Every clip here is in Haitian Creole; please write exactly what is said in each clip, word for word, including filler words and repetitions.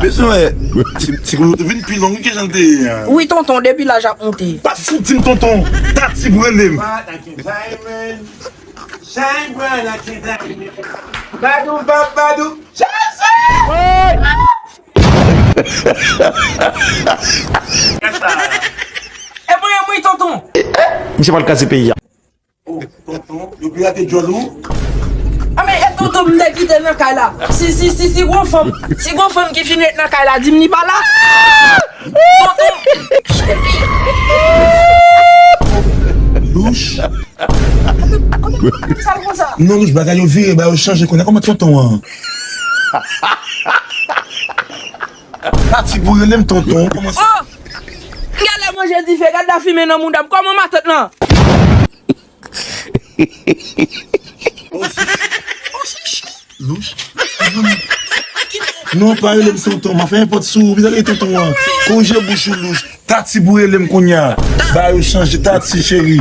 Bezwen wè. Ti, ti kote vin pi long ke jan l te ye a. Wi, tonton, depi laj ap monte. Pa fout di m tonton. Tati pou rele m. Bright like a diamond. Shine bright like a diamond. Badou, bap, badou. Chelsea! E mwen, wi, tonton. Misye pral kraze peyi a. Oh, tonton, yo pirate djòl ou? A, men, e tonton m te kite nan kay la. Si, si, si, si gon fanm, si gon fanm ki fin ret nan kay la, di m li pa la. Tonton. Louch. Sa l konsa? Non, Louch, bagay yo vire, bagay yo chanje kounye a. Kòman tonton an? Tati pou rele m tonton, kòman sa? Oh! Gade manje dife, gad lafimen nan mouda m. Kòman matant lan? Louch. Non, pa rele m tonton. M ap fè nenpòt sou ou. Vin ale tonton an. Korije bouch ou, Louch. Tati pou rele m kounye a. Bagay yo chanje, Tati cheri.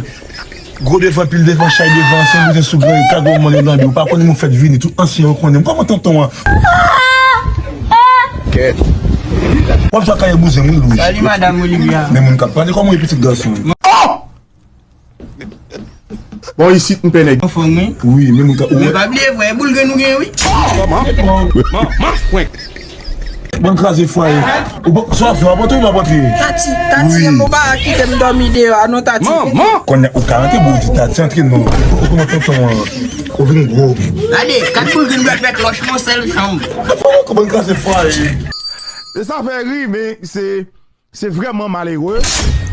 Gwo devan, pil devan, chay devan, san bouzen sou grann, kago mwen yo nan do. Ou pa konnen nou fèt vini, tout ansyen yo konnen m. Kòman tonton an? Kèt. W ap jwe ak kaye bouzen m, wi, Louch. Salut, madame Olivia. Men moun k ap pale, kòman w ye, pitit gason? Oh! Bon, isit, m pè nèg. Anfòm, wi. Wi, men moun ka, men pa bliye, frè, boul grenn ou gen, wi. Kòman? Man, man, fwenk. Bon, kraze fwaye. Ou pa, sa w ap fè, w ap antre, w ap antre. Tati, Tati, wi. Ou pa kite m dòmi deyò a, non, Tati. Man, man. Kounye a, ou ka antre, bon, ou di Tati antre, non. Ou kòman tonton an? Ou vin gwo. Gade, kat boul grenn bwè fè klòch nan sèl chanm. Bon, kòman kraze fwaye? E sa fè ri, men se Se vrèman malere.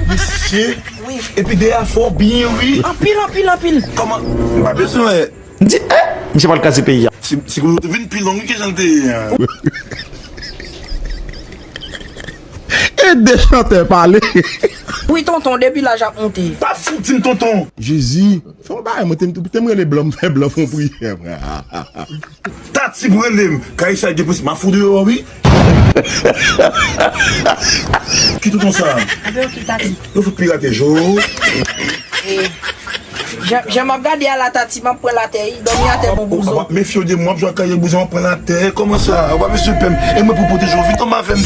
Mesye. Wi. Epi dèyè a fò byen, wi. Anpil, anpil, anpil. Kòman? M pa bezwen wè. M di, eh, misye pral kraze peyi a. Si, si kote vin pi long ke jan l te ye a. E de chantè pale. Wi, tonton, depi laj ap monte. Pa fout di m tonton. Jezi. Fè yon bagay, mwen te, te m rele blan, m fè blan fè yon priyè, frè. Tati pou rele m. Kay sa gen plis, m a fou deyò, wi. Ki tonton sa? Anben, ok, Tati. Yo fout pirate, jo. E, jan, jan m ap gade a la, Tati, m ap pran latè, wi. Dòmi atè, bon, bouzen. W ap mefye w de mwen, w ap jwe ak kaye bouzen, w ap pran latè. Kòman sa? W ap mesye pè m. E mwen pou pwoteje w, vin tonbe avè m.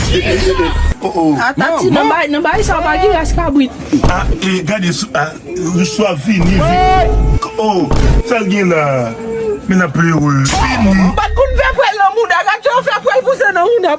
Oh, oh. A, Tati, nan bay, nan bay sa, w pa gen ras kabrit. A, e, gade sou, a. Louch ap vini, vini. Oh, sa l gen la? Men n ap plere. Vini. Ou pa t konn fè pwèl nan mouda, gad jan w fè pwèl pouse nan mouda.